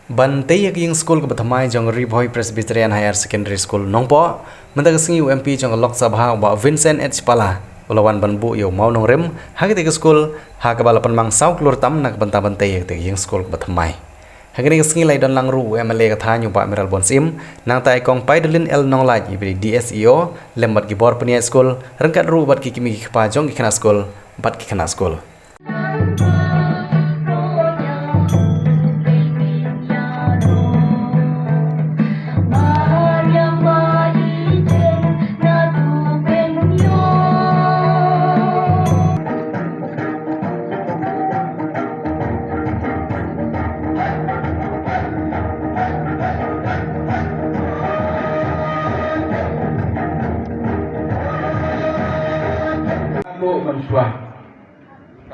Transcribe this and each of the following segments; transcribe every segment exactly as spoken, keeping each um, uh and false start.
Ban tei ïa ka ïing skul kaba thymmai jong Ri Bhoi Presbyterian Higher Secondary School Nongpoh, mynta ka sngi u M P jong ka Lok Sabha u Bah Vincent H Pala u la wan ban buh ïa u mawnongrim ha katei ka skul, ha kaba la pynmang saw klur tam na ka bynta ban tei ïa katei ka ïing skul kaba thymmai. Ha kane ka sngi la ïadon lang ruh u M L A ka thaiñ u Bah Mayralborn Syiem, nangta i Kong Paidolin L Nonglait iba dei D S E O, lem bad ki bor pynïaid skul, ryngkat ruh bad ki kmie ki kpa jong ki khynnah skul bad ki khynnah skul.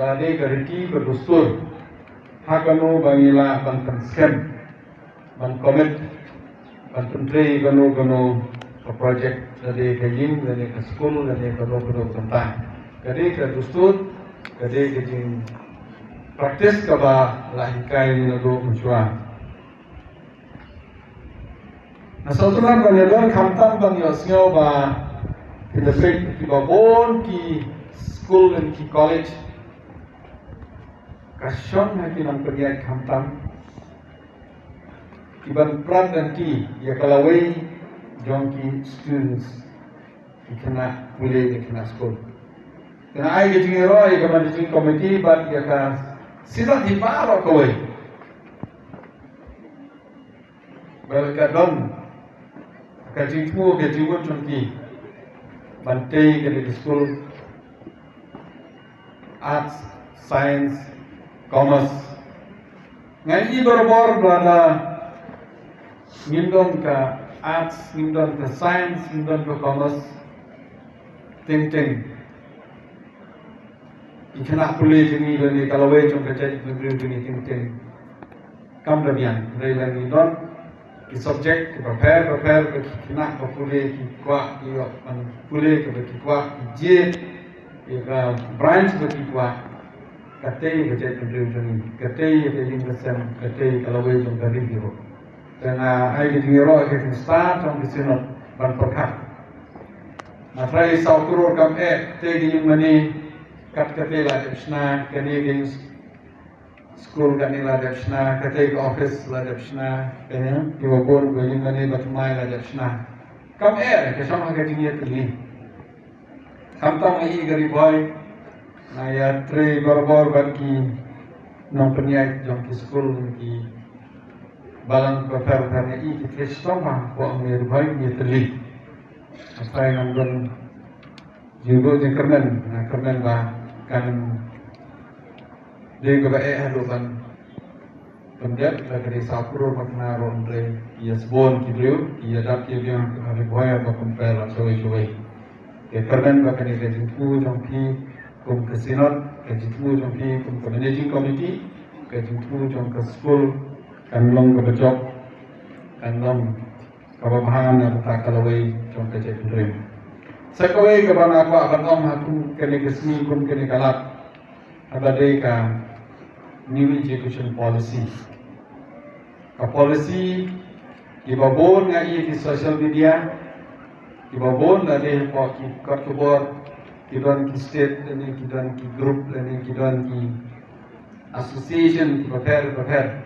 Ka dei ka riti ka dustur ha kano ba ngi lah ban pynskhem, ban commit, ban pyntrei kano kano ka project, lane ka ïing, lane ka skul, lane kano kano ka bynta. Ka dei ka dustur, ka dei ka jingpractice kaba la hikai naduh mynshuwa. Nga sngewtynnat ban ïadon khamtam ban ïohsngew ba ki da peit kiba bun ki skul lane ki college ka shong ha ki nongpynïaid khamtam kiban prat lynti ïa ka lawei jong ki students, ki khynnah pule, ki khynnah skul. Te nga ai ka jingïaroh ïa ka managing committee bad ïa ka synod hi baroh kawei ba ka don ka jingthmu, ka jingmut jong ki ban tei kane ka skul arts, science, commerce. Nga i barabor ba lada ngim don ka arts, ngim don ka science, ngim don ka commerce, teng teng ki khynnah pule jong ngi lane ka lawei jong ka jaitbynriew jong ngi teng teng kam da biang. Hynrei lada ngi don ki subject kiba pher bapher ba ki khynnah ba pule ki kwah, ki ïoh ban pule kaba ki kwah, ki jied ïa ka branch ba ki kwah, ka tei ka jaitbynriew jong ngi, ka tei ka ïing ka sem, ka tei ka lawei jong ka ri hi ruh. Te nga ai ka jingïaroh ïa ka jingstad jong ka synod ban pyrkhat. Nga trai saw klur kam eh, te ka ïing mane kat kate la dep shna, kane ka ïing skul kane la dep shna, kate ka office la dep shna, kane kiba bun ka ïing mane ba thymmai la dep shna. Kam eh, ka shong ha ka jingïatylli. Khamtam nga i ka Ri Bhoi, nga ïatrei barabor bad ki nongpynïaid jong ki skul, ki balang bapher bapher, nga i ki trei shitom hapoh ka Ri Bhoi, ngi ïatylli. Nga trai ngam don jingduh jingkyrmen, nga kyrmen ba kan dei kaba eh haduh ban pyndep, la ka dei saw klur ba kynnoh ruh, hynrei ïa sbun ki briew ki ïa dap ki ïa biang ha Ri Bhoi ba compare la shawei shawei. Te kyrmen ba kane ka jingthmu jong phi kum ka synod, ka jingthmu jong phi kum ka managing committee, ka jingthmu jong ka skul kan long kaba jop, kan long kaba bha na ka bynta ka lawei jong ka jaitbynriew. Sa kawei kaba nga kwah ban ong ha kum kane ka sngi, kum kane ka lad, haba dei ka New Education Policy. Ka policy kiba bun nga i ki social media, kiba bun la dei hapoh ki kot khubor, ki don ki state lane ki don ki group lane ki don ki association kiba pher bapher,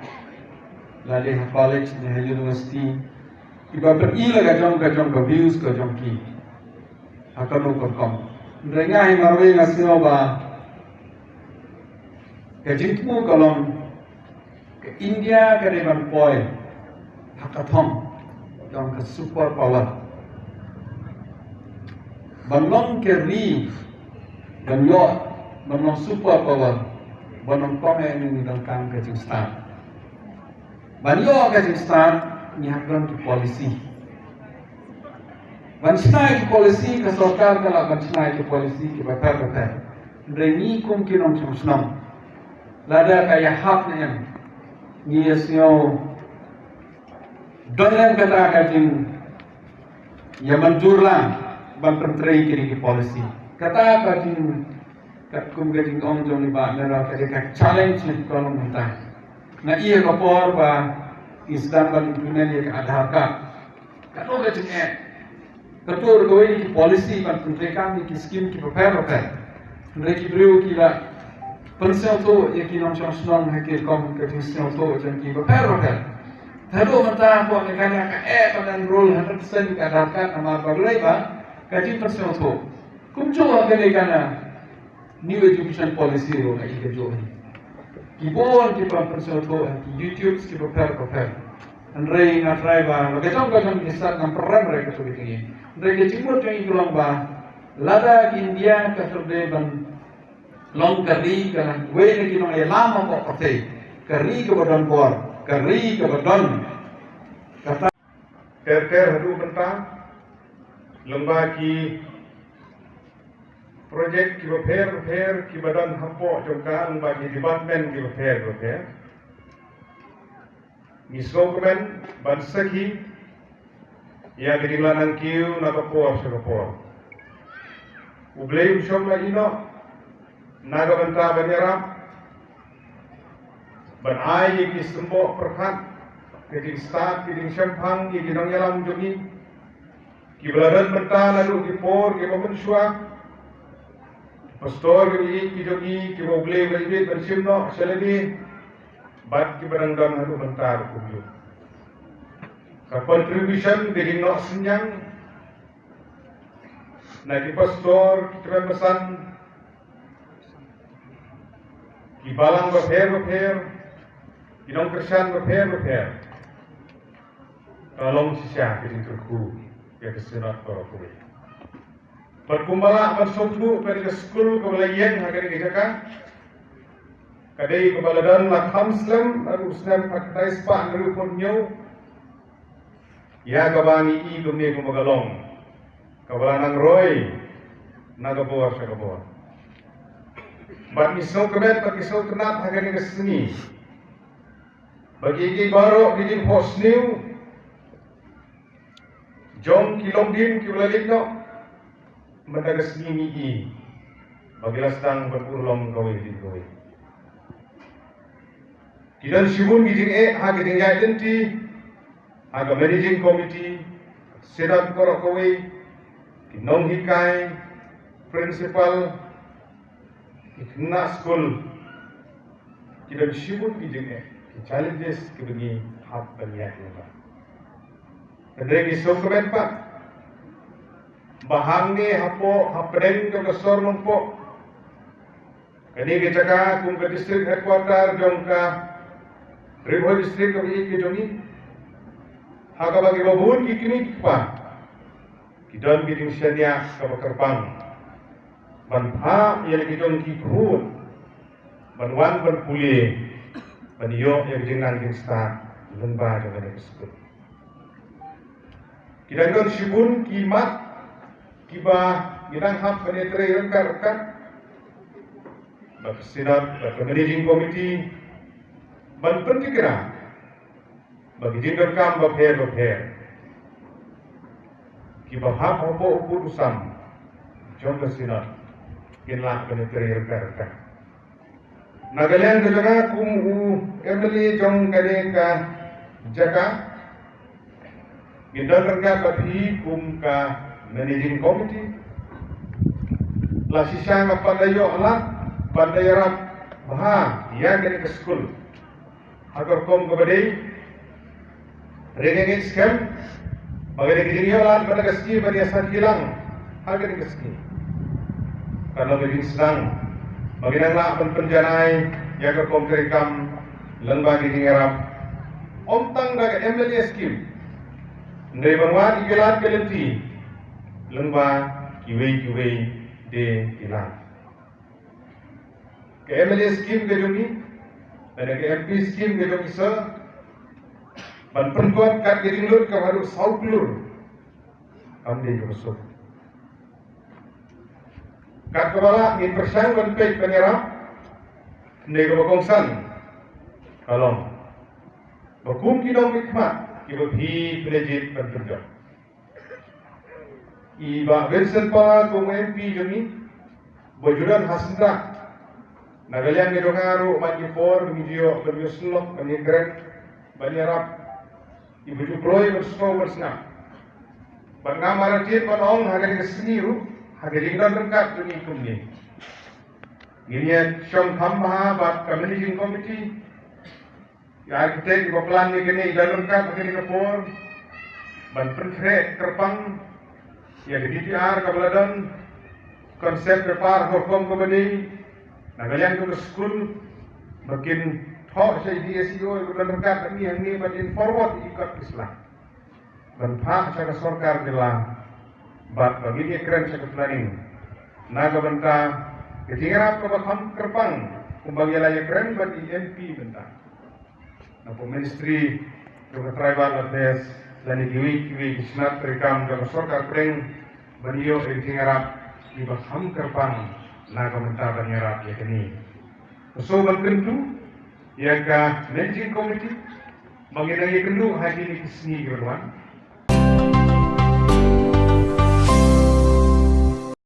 la dei ha college ne ha university, kiba pyni la ka jong ka jong ka views ka jong ki ha kano ka rukom. Hynrei nga hi marwei nga sngew ba ka jingthmu ka long ka India ka dei ban poi ha ka thong jong ka super power, ban long ka ri ban ïoh ban long super power, ban long kong eh ngi donkam ka jingstad. Ban ïoh ka jingstad ngi hap don ki policy. Ban shna ki policy, ka sorkar ka lah ban shna ki policy kiba pher bapher. Hynrei ngi kum ki nongshong shnong, lada ka ïahap ne em, ngi ïa sngew don lem kata ka jingïamanjur lang ban pyntrei kine ki policy. Kata ka jing Katkum ka jingong jong i Bah Mayralborn, ka dei ka challenge ne ka long mynta. Nga i ha ka por ba Ki sdang ban implement ïa ka Aadhaar card. Katno ka jingeh. Katno ruh kawei na ki policy ban pyntreikam ïa ki skim kiba pher bapher. Hynrei ki briew ki la pynsngewthuh ïa ki nongshong shnong ha ki rukom ka jingsngewthuh jong ki bapher bapher. Te haduh mynta hapoh Meghalaya ka eh ban enroll hundred percent ka Aadhaar card namar ba balei ba ka jingpynsngewthuh. Kumjuh ha kane ka New Education Policy ruh ha i ka juh hi. Ki bun ki ban pynsngewthuh ha ki YouTube ki bapher bapher. Hynrei nga trai ba la ka jong ka jong ki stad ngam pyrem re ka tu ki. Hynrei ka jingmut jong i ka long ba lada ka India ka shu dei ban long ka ri ka nang wei na ki nongïalam hapoh pyrthei, ka ri kaba don bor, ka ri kaba don kata ter ter haduh mynta lyngba ki project kiba pher bapher kiba don hapoh jong ka lyngba ki department kiba pher bapher. Ngi sngewkmen ban sakhi ïa ka jingla nangkiew na ka por sha ka por. U Blei u shong la ïehnoh na ka bynta ban ïarap ban ai ïa ki symboh pyrkhat, ka jingstad, ka jingshemphang ïa ki nongïalam jong ngi. Kiba la don mynta naduh ki por kiba mynshuwa. Pastor kiba ïeit ki jong ngi kiba U Blei u la ïeit ban shim noh sha lade. Bad kiba dang don haduh mynta ruh kumjuh. Ka contribution ka jingnoh synñiang na ki pastor, ki kmen basan, ki balang bapher bapher, ki nongkyrshan bapher bapher. Ka long shisha ka jingkyrkhu ïa ka Synod baroh kawei. Bad kumba lah ban sngewthuh, kane ka skul kaba la ïeng ha kane ka jaka ka dei kaba la don la kham slem, naduh u snem khatkhyndai spah hynriewphew hynñiew. Ïa kaba ngi i kumne kumba ka long kaba la nang roi na ka bor sha ka bor. Bad ngi sngewkmen bad ngi sngewtynnat ha kane ka sngi ba ki, ki baroh ki jingphohsniew jong ki longdien kiba la leit noh mynta ka sngi ngi i ba ki la sdang ban urlong kawei hadien kawei. Ki don shibun ki jingeh ha ki jingïaid lynti ha ka managing committee, Synod baroh kawei, ki nonghikai, principal, ki khynnah skul. Ki don shibun ki jingeh, ki challenges kiba ngi hap ban ïaid lyngba. Hynrei ngi sngewkmen pat ba hangne hapoh hapdeng jong ka sor Nongpoh, kane ka jaka kum ka district headquarter jong ka Ri Bhoi District kaba ïeit ka jong ngi, ha kaba kiba bun ki kmie ki kpa ki don ki jingshaniah kaba kyrpang ban phah ïa la ki jong ki khun ban wan ban pule ban ïoh ïa ka jingnang jingstad lyngba jong kane ka skul. Ki dang don shibun ki mat kiba ngi dang hap ban ïatrei ryngkat ryngkat bad ka Synod bad ka Managing Committee ban pyntikna ba ki jingdonkam bapher bapher kiba hap hapoh u kut u sam jong ka Synod kin lah ban ïatrei ryngkat ryngkat. Na ka liang ka jong nga kum u M L A jong kane ka jaka, ngin don ryngkat bad phi kum ka Managing Committee. La shisha nga pat da ïoh lad ban da ïarap bha ïa kane ka skul ha ka rukom kaba dei Re ngi ngeit skhem ba ka dei ka jingïoh lad ba na ka sngi ba ngi ïa sakhi lang ha kane ka sngi. Ka long ka jingsdang ba ngi nang lah ban pynjanai ïa ka rukom treikam lyngba ka jingïarap, ym tang da ka M L A scheme, hynrei ban wad ïa ki lad ki lynti lyngba kiwei kiwei de ki lad. Ka M L A scheme ka jong ngi, lane ka M P scheme ka jong ngi, sir, ban pynkut kat ka jinglut kaba haduh saw klur, kam dei kaba suk. Kat kaba lah ngin pyrshang ban peit ban ïarap, hynrei kaba kongsan ka long ba kum ki nongmihkhmat kiba phi pynjot ban pynjot. I Bah Vincent Pala kum u M P jong ngi, ba ju don ha syndah na ka liang ka jong nga ruh man ki por ba ngi ju ïoh ban ïohsngew ban ïakren ban ïarap Iba ju kloi ban sngewbha ban sngap. Bad nga maratiet ban ong ha kane ka sngi ruh, ha ka jingdon ryngkat jong ngi kumne, ngin ïa shong kham bha bad ka managing committee, ïa architect iba plan ïa kane, i don ryngkat ha kane ka por ban pynkhreh kyrpang ïa ka D P R kaba la don, concept paper ha ka rukom kaba dei, na ka liang jong ka skul, ba kin thoh sha i D S E O iba don ryngkat hangne hangne ban ïa forward ïa ki kot ki sla ban phah sha ka sorkar jylla, bad ba ngin ïa kren sha ka planning na ka bynta ka jingïarap kaba kham kyrpang, kumba ngi la ïa kren bad i M P mynta, na ka Ministry jong ka Tribal Affairs lane kiwei kiwei ki tnat treikam jong ka sorkar pdeng, ban ïoh ïa ka jingïarap kiba kham kyrpang na ka bynta ban ïarap ïa kane. Ka shu ban kyntu ïa ka managing committee ba ngin ïa kyntu ha kine ki sngi kiban wan.